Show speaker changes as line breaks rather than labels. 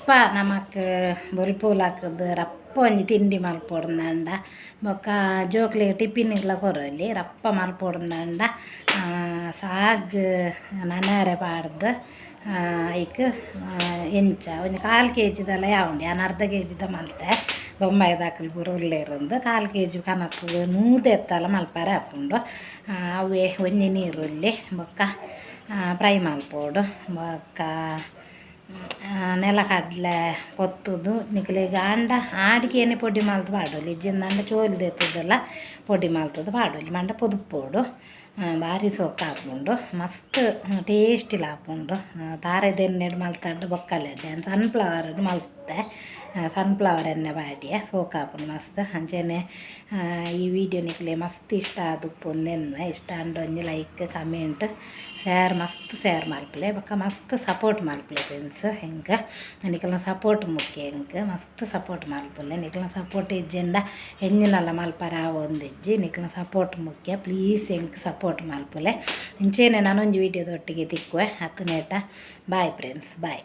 ರಪ್ಪ ನಮಕ್ ಬೊಲ್ಪುಲಾಕುದು ರಪ್ಪ ಒಂಜಿ ತಿಂಡಿ ಮಲ್ಪೊಡುಂದಾಂಡ ಬೊಕ್ಕ ಜೋಕ್ಲೆಗ್ ಟಿಫಿನ್ಗ್ಲ ಕೊರೊಲಿ. ರಪ್ಪ ಮಲ್ಪೊಡುಂದಾಂಡ ಸಾಗ್ ನನಾರೆ ಪಾಡ್ದ್ ಐಕ್ ಎಂಚ ಒಂಜಿ ಕಾಲ್ ಕೆಜಿದಲ ಯಾವುಂಡು. ಯಾನ್ ಅರ್ಧ ಕೆಜಿದ ಮಲ್ತೆ, ಬೊಂಬಾಯಿದಕುಲು ಪೂರ ಉಲ್ಲೆರಂದು. ಕಾಲ್ ಕೆಜಿ ಕನತ್ದ್ ನೂದೆತ್ತಲ ಮಲ್ಪರೆ ಆಪುಂಡು. ಅವೇ ಒಂಜಿ ನೀರುಳ್ಳಿ ಬೊಕ್ಕ ಫ್ರೈ ಮಲ್ಪೊಡು. ಬೊಕ್ಕ ನೆಲಕಡಲೆ ಪೊತ್ತುದು ನಿಕಲೆಗ್ ಆಂಡ ಆಡಿಗೆನೆ ಪೊಡಿ ಮಲ್ತ್ ಪಾಡೊಲಿ, ಇಜ್ಜಿಂದಾಂಡ ಚೋಲಿ ದೆತ್ತುದೆಲ ಪೊಡಿ ಮಲ್ತುದು ಪಾಡೊಲಿ. ಮಂಡ ಪೊದುಪೊಡು, ಬಾರಿ ಸೋಕು ಆಪುಂಡು, ಮಸ್ತ್ ಟೇಸ್ಟಿಲ ಆಪುಂಡು. ತಾರೆದ ಎಣ್ಣೆಡ್ ಮಲ್ತಂಡ ಬೊಕ್ಕಲೆಡ್ಡೆ. ಸನ್ಫ್ಲವರ್ ಮಲ್ತೆ, ಸನ್ಫ್ಲವರ್ ಎಣ್ಣೆ ಪಾಡ್ಯೆ, ಸೋಕು ಆಪುಂಡು ಮಸ್ತ್. ಅಂಚೆನೆ ಈ ವಿಡಿಯೋ ನಿಕ್ಲೆ ಮಸ್ತ್ ಇಷ್ಟ ಆದುಪ್ಪುಂದು ಎನ್ನುವೆ. ಇಷ್ಟ ಆಂಡ ಒಂಜಿ ಲೈಕ್, ಕಮೆಂಟ್, ಶೇರ್, ಮಸ್ತ್ ಶೇರ್ ಮಲ್ಪುಲೆ. ಬೊಕ್ಕ ಮಸ್ತ್ ಸಪೋರ್ಟ್ ಮಲ್ಪುಲೆ ಫ್ರೆಂಡ್ಸ್. ಎಂಕ್ ನಿಕಲ್ನ ಸಪೋರ್ಟ್ ಮುಖ್ಯ. ಎಂಕ್ ಮಸ್ತ್ ಸಪೋರ್ಟ್ ಮಲ್ಪುಲೆ. ನಿಕಲ್ನ ಸಪೋರ್ಟ್ ಇಜ್ಜಿಂಡ ಎಂಜಿನಲ ಮಲ್ಪರೆ ಆವೊಂದಿಜ್ಜಿ. ನಿಕಲ್ನ ಸಪೋರ್ಟ್ ಮುಖ್ಯ. ಪ್ಲೀಸ್ ಎಂಕ್ ಸಪೋರ್ಟ್ ಮಲ್ಪುಲೆ. ಇಂಚೆನೆ ನನೊಂಜಿ ವಿಡಿಯೋದೊಟ್ಟಿಗೆ ತಿಕ್ಕುವೆ. ಅತ್ತನೇಟ ಬಾಯ್ ಫ್ರೆಂಡ್ಸ್, ಬಾಯ್.